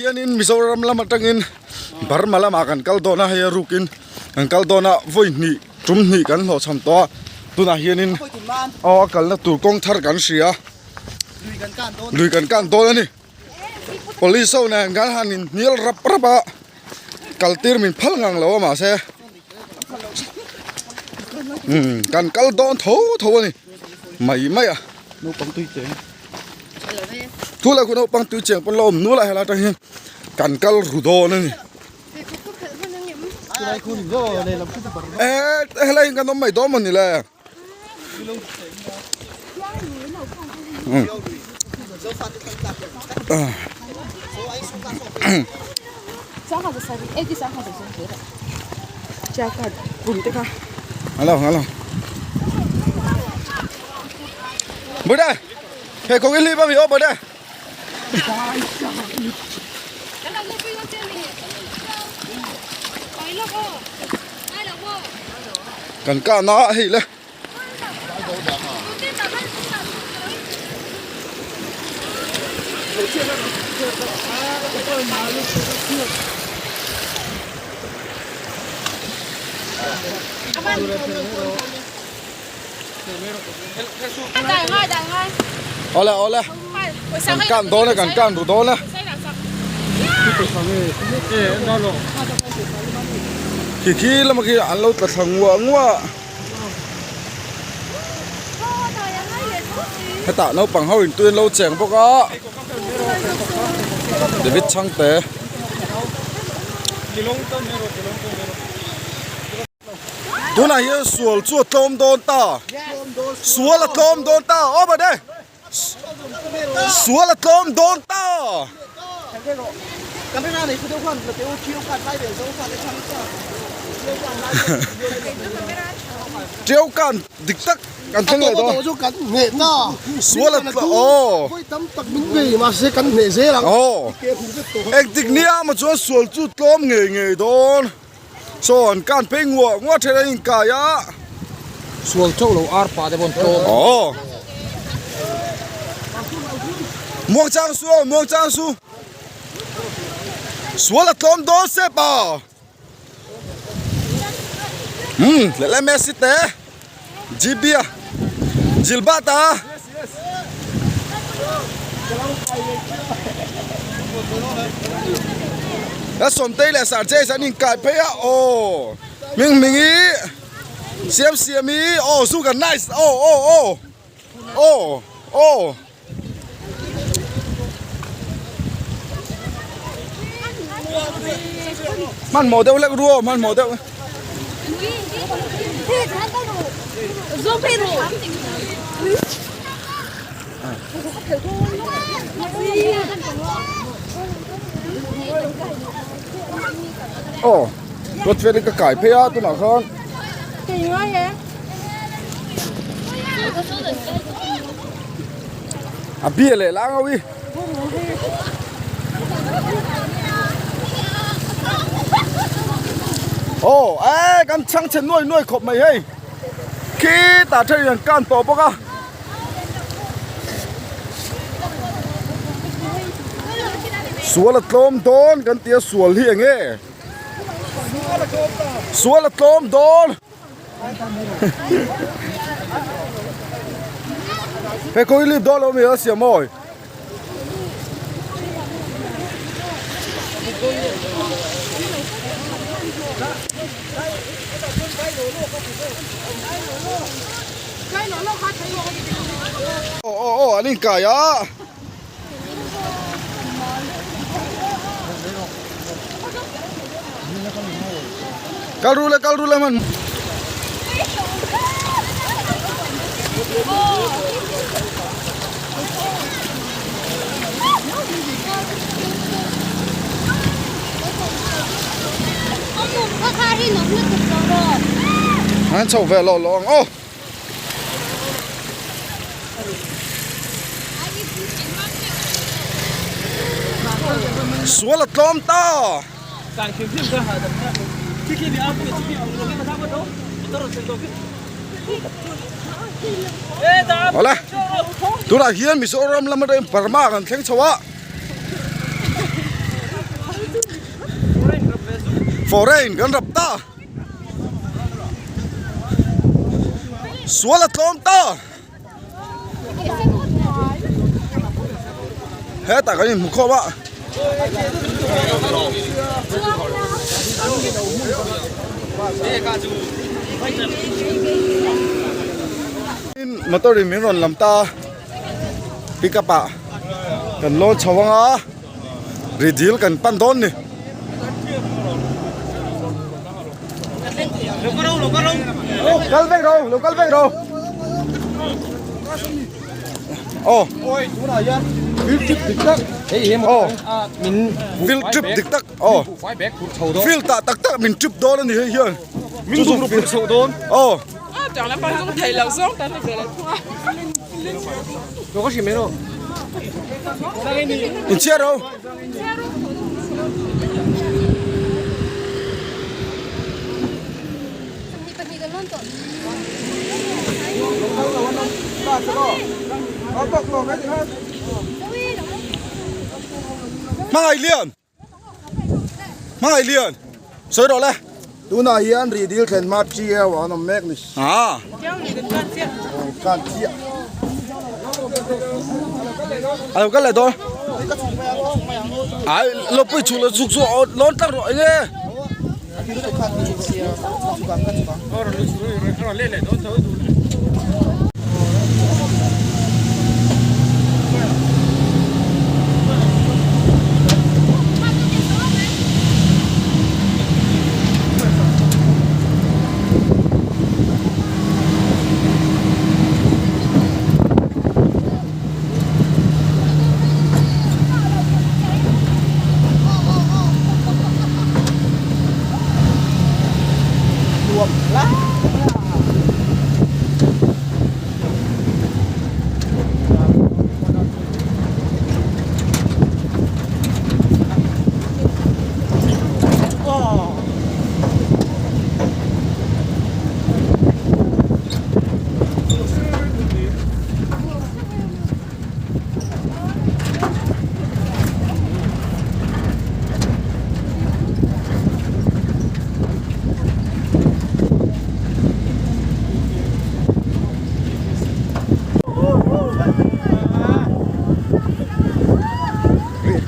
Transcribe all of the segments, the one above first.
Hianin Mizoram lam atangin Burma lamah kan kal dawn a, hei a rukin kan kal dawn a, vawi hnih tum hnih kan hlawhchham tawh a, tunah hianin aw a kalna tur kawng thar kan hria a, lui kan kan dawn a ni. Police ho nen kan han inhnial rap rap a, kal tir min phal ngang lo a mahse umm kan kal dawn tho tho a ni mai mai a. Naupang tui cheng. Thu leh khu naupang tui cheng pawn la awm nual a helai atang hian kan kal ru dawn a ni. Eh helai hian kan awm mai dawn maw ni le. Alo alo. Bữa đây. Hey có cái ly bao nhiêu bữa đây. Kan kah na ah hei le. Awle awle kan kan dawn e kan kan ru dawn e. Khi khi lama khi an lo tla thla nguah nguah. Hetah naupang ho in tui an lo cheng bawk a. David Chhangte. Tunah hian sual chu a tlawm dawn ta. Sual a tlawm dawn ta. Aw bade. Sual a tlawm dawn ta. Tiau kan dik tak kan thleng leh dawn. Sual a tlawm aw. Aw. Engtik nia maw chuan sual chu tlawm ngei ngei dawn. Saw an kan phei nguah nguah then an inkai a. Sual chauh lo ar pa te pawh an tlawm. Aw. Muang chang su aw muang chang su. Sual a tlawm dawn se pa. Hmm leh Messi te. GB a. Gilbert a. La Sawmtei leh Sarjay an inkai phei a aw Hming hming i Siam siam i aw Zuka nice aw aw aw aw aw Hmanhmawh deuh hlek ru aw hmanhmawh deuh. Aw dawt velin ka kai phei a tunah khan. A bia leh lang ho hi. Aw eh kan chhang chhe nuai nuai khawp mai hei. Khitah then in an kan tawh bawk a. Sual a tlawm dawn kan ti a sual hi eng nge? Sual a tlawm dawn. He kawng hi lip dawn lo mi a siam awi. Aw aw aw an inkai a. Kal ru le kal ru le hman. An chho ve lawh lawh ang aw. Sual a tlawm ta. Awle tunah hian Mizoram lam atangin Burma kan thleng chho a. Foreign kan rap ta. Sual a tlawm ta. Hetah kan inhmu khawp a. Motor in min rawn lam ta a pick up ah kan lawn chho ang a ridil kan pan dawn ni. Kal vek ro lo kal vek ro aw field trip dik tak hei he aw min field trip dik tak aw field tah tak tak min trip dawn a ni hei hian min buk ruk chho dawn aw inchhiar ro. Hmangaih lian Hmangaih lian sawi rawh le. Tunah hian rih dil thlen hma chiau an awm mek ni. Aa. Khan chiah. A lo kal leh dawn. Ai lo pui chhuk leh chhuk chu lawn tlang rawh enge.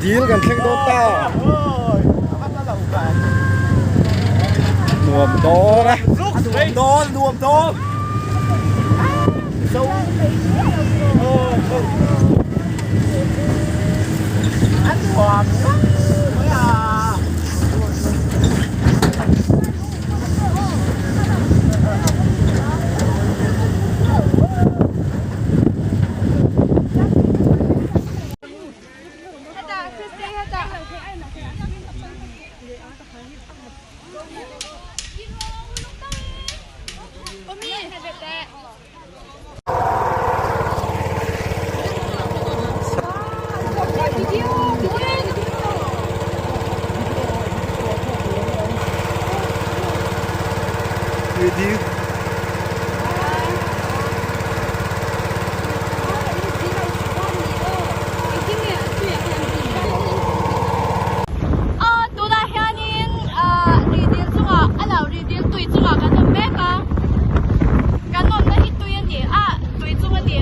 Dil kan thleng dawn ta nuam dawn a nuam dawn nuam dawn Tunah hianin rihdil chungah a lo rihdil tui chungah kan awm mek a, kan awmna hi tui a ni a, tui chung a ni.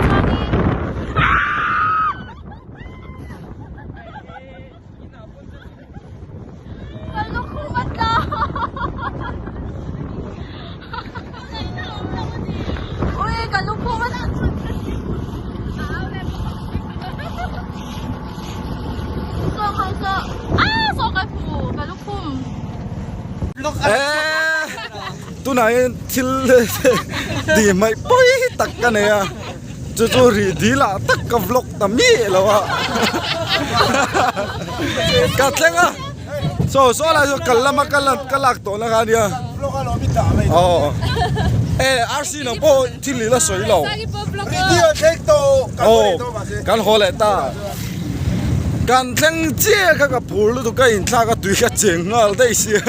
Chuanin Kan lukhum a tla Ui kan lukhum a Saw khan saw Ah saw ka hmu ka lukhum Eh tunah hian thil ti hmaih pawi tak ka nei a chu chu rih dil ah tak ka vlog ta miah lo a ka thleng a saw saw lai saw kal lama ka lan ka lak tawh na kha ania aw e RC nang pawh thil ila sawi lo aw kan haw leh ta kan thleng chiah kha ka phur lutuk ka inthlak a tui ka cheng nghal daih sia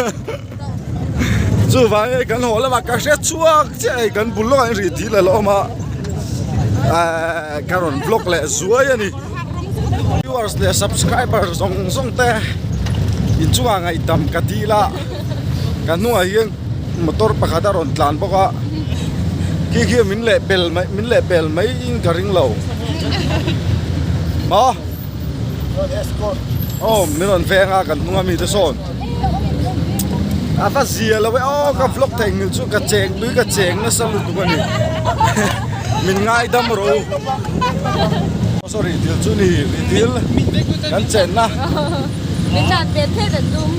chuvang hei kan haw lamah ka hre chhuak chiah hei kan bul lawkah hian rih dil a la awm a ehh ka rawn vlog leh zuai a ni viewers leh subscriber zawng zawng te. Inchungah ngaihdam ka dil a, ka hnungah hian motor pakhat a rawn tlan bawk a, khi khi min leh pel mai min leh pel mai in ka ring lo. Maw? Aw min rawn veng a kan hnunga mite sawn. A va zia lo e aw ka vlog theih ngil chu ka cheng tui ka cheng nasa lutuk a ni. Min ngaidam rawh u. Sorry dil chu ni ri dil kan chenna. Min tlan pet phet an tum.